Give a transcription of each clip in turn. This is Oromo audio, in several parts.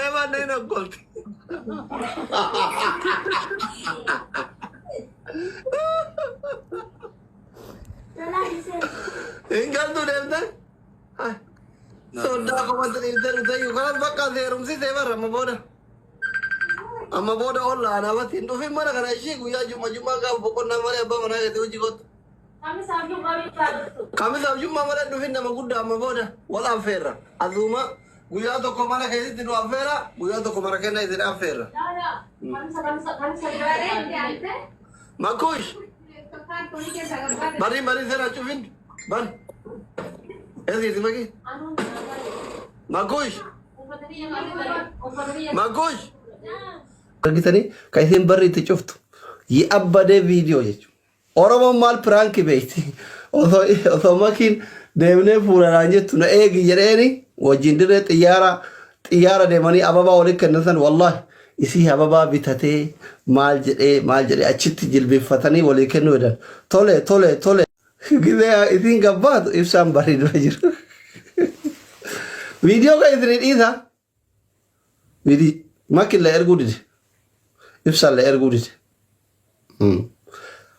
Eemaan na hin okkolti. Hin galtu deemte? Soddaa qofatti dhiiftee dhufte iyyuu kanas bakka seerumsisee bara amma booda. Amma booda olla anaafatti hin dhufin mana kana ishii guyyaa jumma jummaa gaafa boqonnaa malee abbaa manaa keetii hojii kottu. Kamisaaf jummaa malee hin dhufin nama guddaa amma booda wal affeerra. Azuuma guyyaa tokko mana keessatti nu affeera guyyaa tokko mana kenna isin affeerra. Makuush barii barii seera cufin bari. Eessi maki Makuush Makuush. Argitanii kan isin barri itti cuftu yi'abbadee viidiyoo jechuudha. Oromoon maal piraanki beekti? Osoo osoo makiin deemnee fuularaan jettu na eegi jedheeni wajjin dirree xiyyaara xiyyaara deemanii ababaa walitti kennan san wallaahi isii ababaa bitatee maal jedhee maal jedhee achitti jilbeeffatanii walii kennuu jedhan. Tole tole tole gizee isiin gabbaatu ibsaan barii dura jira. Viidiyoo kan isinii dhiisa. Viidii makillee erguu dide. Ibsaallee erguu dide.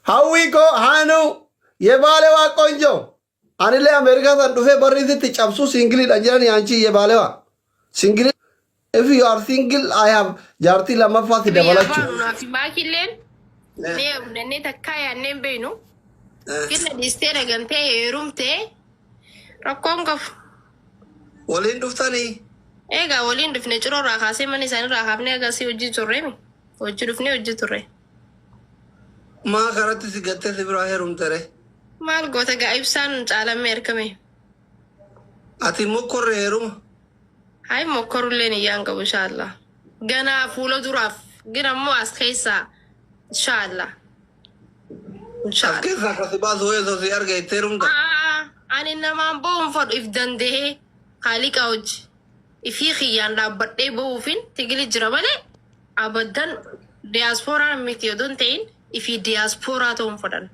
Hawwii koo haanuu yebaalewa ቆንጆ anillee Ameerikaa san dhufee barri sitti cabsuu singleiidhaan jedhani አንቺ yebaalewa single if you are single I have jaartii lammaffaa si Biyya dabalachuu. baanu naaf maakilleen ni heerumnannee takkaa yaannee hin beeknu. Gilla dhiistee dhagantee heerumtee rakkoon qabu. Waliin dhuftanii. Egaa waliin dhufne ciroo irraa kaasee mana isaanii irraa kaafnee agasii hojii turreemi. Hojii dhufnee hojii turre. Maa karatti si gattee si biraa heerumtere. Maal goota gaa ibsaan caalamee argame. Ati mokkorre heeruma. Hayi mokkorulleen iyyaan qabu inshaallah. Ganaa fuula duraaf gina immoo as keessaa inshaallah. As Inshaallah. keessaa kasi baasu wayii osoo si arge itti heerumta. Ani namaan ba'uun fadhu if danda'ee haaliqa hojii ifii kiyyaan dhaabbadhee ba'uufin tigili jira malee abaddan diyaaspooraa miti odoo hin ta'in ifii diyaaspooraa ta'uun fadhan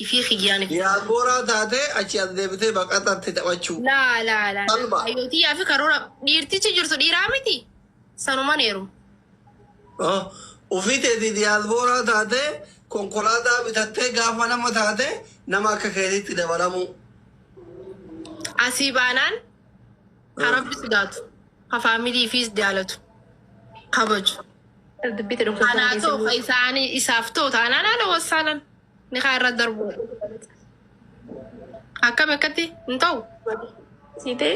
ifii kiyyaan if. Diyaaspooraa taatee achi as deebitee baqataatti taphachuu. Laa laa laa. Salba. Hayyootii fi karoora dhiirtichi jirtu dhiiraa miti sanuman heerumu. Oh, Ofii teetii diyaaspooraa taatee konkolaataa bitattee gaafa nama taate nama akka keetiitti dabalamuu. Asii baanaan ka rabbi sodaatu ka family fiis jaalatu kabaju. Dubbii ta'e dhoksaa Anaa ta'u ka isaanii isaaf ta'u taanaan haala wassaalan ni kaa irra darbu. Akkam akkatti hin ta'u. Sii ta'e.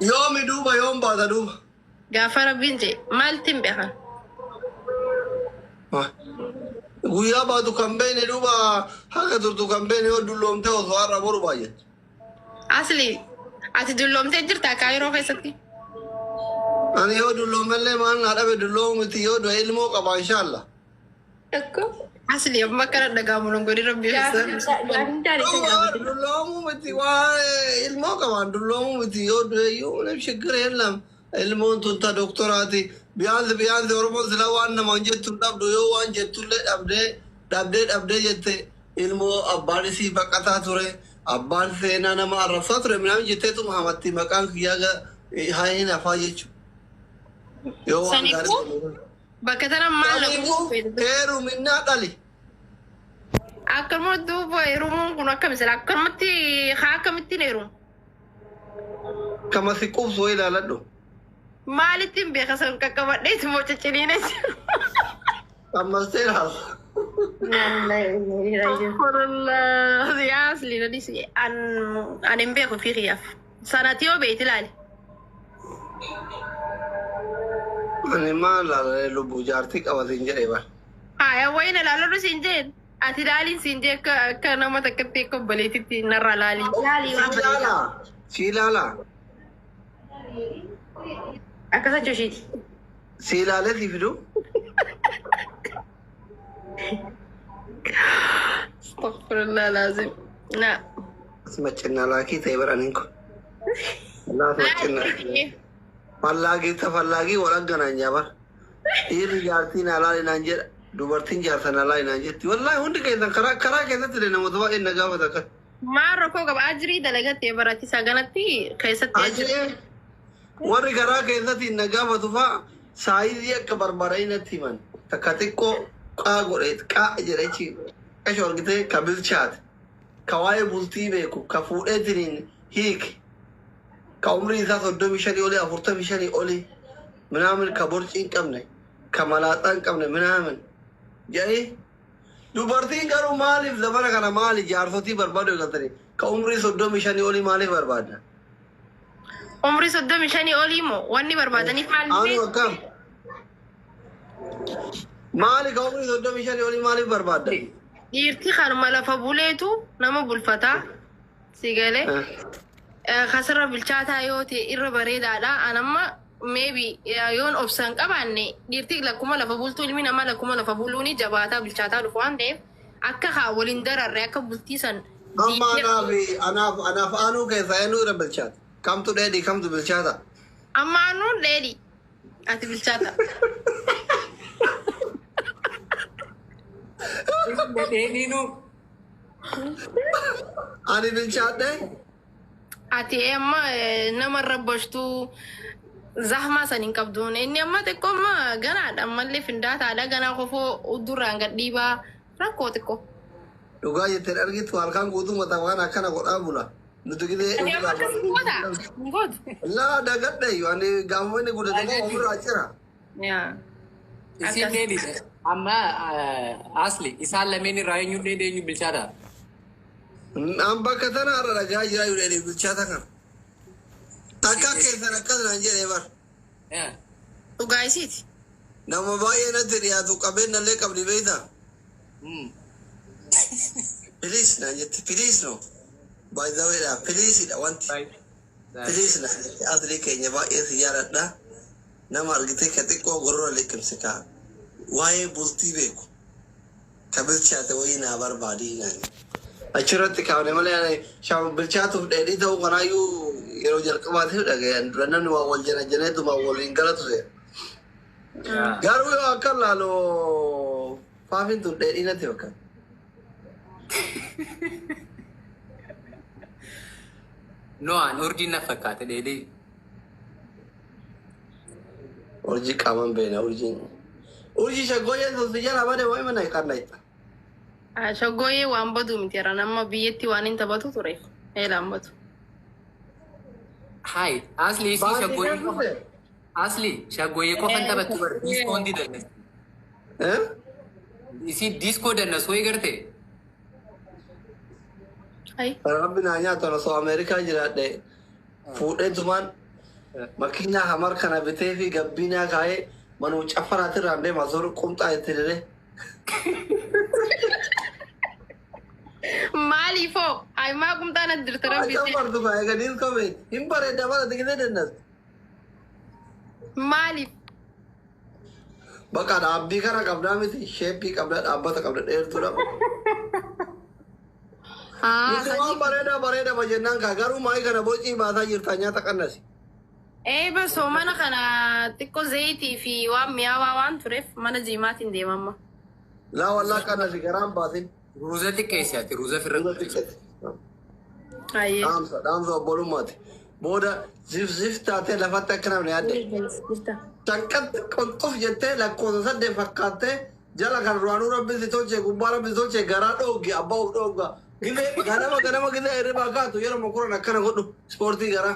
Yoomi duuba yoom baata duuba? Gaafa rabbiin jedhe maalti hin beekan. Ah. Guyyaa baatu kan beekne duuba haga turtu kan beekne yoo dulloomtee osoo har'a boru baay'attu. Asli ati dulloomtee jirta kaayiroo keessatti. Ani yoo dulloomellee maal naa dhabe dulloomu miti yoo du'e ilmoo qaba inshaallah. Tokko. Asli amma akkana dhaga'amu nan godhi rabbi keessa. Gaafin taane isa Duuba gaafate. dulloomuu miti waa ilmoo qabaan dulloomuu miti yoo du'e iyyuu ምንም ችግር የለም. Ilmoon tun ta doktoraati. Biyaansi biyaansi Oromoon sila waan namaan jettu hin dhabdu yoo waan jettullee dhabdee dhabdee dhabdee jette ilmoo abbaan isii baqataa ture abbaan seenaa nama arrabsaa ture minaamin jetteetuma hamatti maqaan kiyyaa haa hin hafaa jechuudha. Yoo waan gaarii Saniifuu bakka tana maal na Saniifuu heeruminnaa dhali. Akkanuma duuba heerumuun kun akkam sila akkanumatti haa akkamittiin heerumu? Kama si quubsu wayii ilaaladhu. Maalittiin beeka san qaqqabadhee itti moo cicciniinee jiru? Ammastee laala. Astaghfirullah. Yaa asli na dhisi. An an hin beeku fi kiyyaaf. Sanati yoo beekti ilaali. Ani maal laalee lubbuu jaartii qabatiin jedhee bara. Haa wayi na ilaaladhu siin jeen. Ati ilaaliin siin jee akka akka nama takkatti akka obboleettitti narraa laali. Laalii waan Si bareedaa. ilaalaa. Si ilaalaa. Akka sochii ishiiti. Si ilaalee si fidu. Astaghfirullah laazim. Na. Asuma cinnaa laakii ta'e bara aniin kun. Allah asuma cinnaa. Fallaagii ta fallaagii wal agganaan bara. Dhiirri jaartii naa laali naan jedha. Dubartiin jaarsa naa laali naan jetti. Wallaahi hundi keessan karaa karaa keessatti illee namoota baay'een na gaafata akkas. Maal rakkoo qaba? Ajirii dalagattee barati saganatti keessatti ajirii. Ajee warri karaa keessatti na gaafatu fa'a saayizii akka barbaadanii natti himan. Takka xiqqoo qaa godhe qaa jedhe qasho argitee ka bilchaate ka waa'ee bultii beeku ka fuudheetiniin hiike ka umriin isaa 35 olii 45 olii minaamin ka borcii hin qabne ka malaaxaa hin qabne minaamin jedhee. Dubartiin garuu maaliif zamana kana maali jaarsotii barbaadu eegaltanii ka umrii 35 olii maaliif barbaadda? Umrii 35 olii moo wanni barbaadaniif Anu maal? akkam? Maali ka umrii 35 olii maaliif barbaadda? Dhiirti kanuma lafa buleetu nama bulfataa. Si galee. Kasirra bilchaataa yoo ta'e irra bareedaadha. Anamma maybe yoon obsan qabaanne dhiirti lakkuma lafa bultuu ilmi namaa lakkuma lafa buluuni jabaataa bilchaataa dhufu waan ta'eef akka haa waliin dararre akka bultii san Amma anaaf anuu keessaa eenyu irra bilchaata? Kamtu dheedhii kamtu bilchaata? Amma anuun dheedhi ati bilchaata. Dheedhiinu Ani bilchaadhe. Ati amma nama rabbashtuu zahmaa san hin qabduun inni amma xiqqoo amma ganaadha ammallee findaataadha ganaa kofoo uddurraan gad dhiibaa rakkoo xiqqoo. Dhugaa jetteen argitu halkan guutuu mataa waan akkana godhaa bula. Nuti gidee Ati amma akkas hin goota? Hin gootu? Laa dagadhe ani gaafa inni guddate koo ofirraa cira. Yaa. Isin dheedhiidha. Amma asli isaan lameen irraa eenyu dheedhi eenyu bilchaata? An bakka tana har'a dhagaa jiraa jiru dheedhii bilchaata kana. Takka keessan akkas naan jedhee bar. Dhugaa isiiti. Nama baay'ee natti dhiyaatu qabeenyallee qabdi beektaa? Please naan jette, please no. By the way dha please dha wanti. Please naan jette, asli keenya baay'ee si jaaladha. Nama argitee ka xiqqoo gorora liqimse ka waa'ee bultii beeku. Ka bilchaate wayii naa barbaadii naan. Achirratti kaafne malee ani shaama bilchaatuuf dheedhii ta'uu kanaayyuu yeroo jalqabaatiif dhagayan dura namni waa wal jana janeetuma waliin galatu seera. Garuu yoo akka laalu faafiin tun dheedhii natti fakkaata. No, an urjiin na fakkaate dheedhii. Urjii qaaman beena urjiin. Urjii shaggooyyeen sun si jala bade wayi mana qanna. Shaggooyyee waan badu miti yeroo nama biyyatti waan hin taphatu ture. Eelaan badu. Hai, asli isii shaggooyyee qofa. Asli shaggooyyee qofa hin taphattu bara diiskoo hundi dannas. Isii diiskoo dannas wayii garte. Hai. Rabbi naa nyaatu osoo Ameerikaa jiraadhe fuudhee tumaan makiinaa hamar kana bitee fi gabbinaa kaa'ee manuu cafaraatirraan deema osoo qumxaa itti diree. Maaliifoo? Ayimaa qumxaan as jirti rabbi. Cafartu kaa'ee gadi hin qabee hin bareedda bara tigitee dannas. Maaliif? Bakka dhaabbii kana qabdaa miti sheeppii qabdaa dhaabbata qabda dheertuudha. Nuti waan bareedaa bareeda jennaan kaa garuu maayii kana bocii baasaa jirta nyaata qannasi. Ee basoo mana kana xiqqoo zayitii fi waan mi'aawaa waan tureef mana jiimaatiin deemamma. Laa wallaa qannasi garaan baasin. Ruuza xiqqeessi ati ruuza firra. Ayyee. Dhaamsa dhaamsa obbolummaati. Booda zif zif taatee lafatti akka namni yaadde. Tanqatti qonxof jettee lakkoofsa saddeet fakkaattee jala kan duraanuu rabbi si tolchee gubbaa rabbi si tolchee garaa dhoogge abbaa of dhoogga. Gizee ganama ganama gizee hirribaa kaatu yeroo mokoran akkana godhu ispoortii garaa.